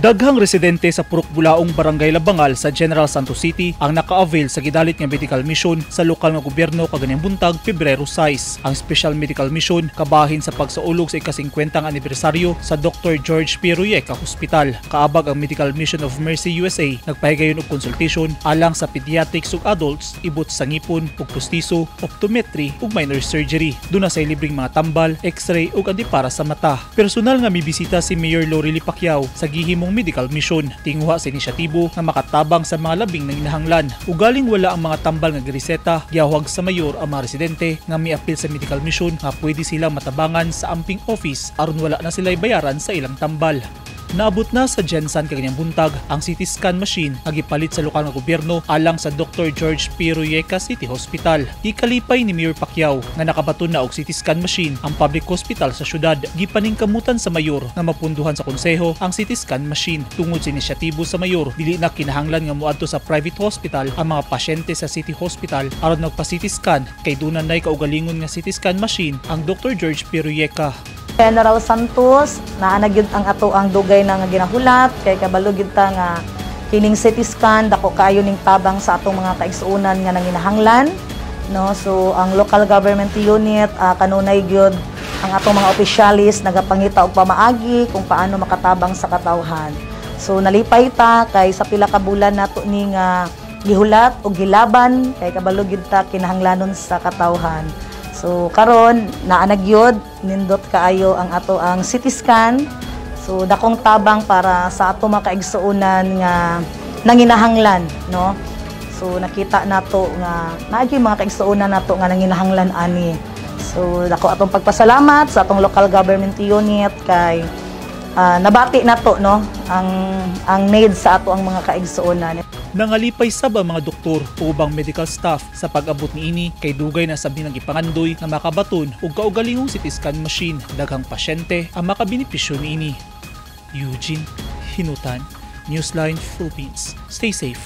Daghang residente sa Purok Bulaong, Barangay Labangal sa General Santos City ang naka-avail sa gidalit nga medical mission sa lokal nga gobyerno kaganing buntag, Pebrero 6. Ang special medical mission kabahin sa pagsaulog sa ika-50 nga anibersaryo sa Dr. George P. Royeca Hospital. Kaabag ang Medical Mission of Mercy USA, nagpahigayon og consultation alang sa pediatrics ug adults, ibot sa ngipon ug pustiso, optometry ug minor surgery. Duna say libreng mga tambal, x-ray ug antipara sa mata. Personal nga mibisita si Mayor Lorely Pacquiao sa gihimong medical mission. Tinguha sa inisyatibo nga makatabang sa mga labing nanginahanglan. Ugaling wala ang mga tambal nga gireseta, giawhag sa mayor ang mga residente nga miapil sa medical mission nga pwede silang matabangan sa amping office aron wala na sila bayaran sa ilang tambal. Naabot na sa GenSan kaganyang buntag ang CT scan machine nga gipalit sa lokal nga gobyerno alang sa Dr. George P. Royeca City Hospital. Gikalipay ni Mayor Pacquiao nga nakabaton na og CT scan machine ang public hospital sa syudad. Gipaningkamutan sa mayor nga mapunduhan sa konseho ang CT scan machine. Tungod sa inisyatibo sa mayor, dili na kinahanglan nga moadto sa private hospital ang mga pasyente sa City Hospital aron magpa-CT scan kay duna nay kaugalingon nga CT scan machine ang Dr. George P. Royeca. General Santos, naa na gyud ang ato ang dugay na nga ginahulat kay kabalo gyud ta nga kining CT scan dako kaayo ning tabang sa atong mga kaigsuonan nga nanginahanglan, no? So ang local government unit, kanunay gyud ang atong mga opisyalis nagapangita og pamaagi kung paano makatabang sa katawhan. So nalipay ta kay sa pila ka bulan nato ni nga gihulat og gilaban kay kabalo gyud ta kinahanglanon sa katawhan. So karon naa na gyud, nindot kaayo ang ato ang CT scan. So dakong tabang para sa ato mga kaigsuonan nga nanginahanglan, no? So nakita nato nga naa gyud mga kaigsuonan nato nga nanginahanglan ani. So dako atong pagpasalamat sa atong local government unit kay nabati nato, no, ang needs sa ato ang mga kaigsuonan. Nangalipay sab ang mga doktor ug ubang medical staff sa pag-abot niini kay dugay na sab nilang gipangandoy nga makabaton og kaugalingong CT scan machine. Daghang pasyente ang makabenepisyo niini. Eugene Hinutan, Newsline Philippines. Stay safe.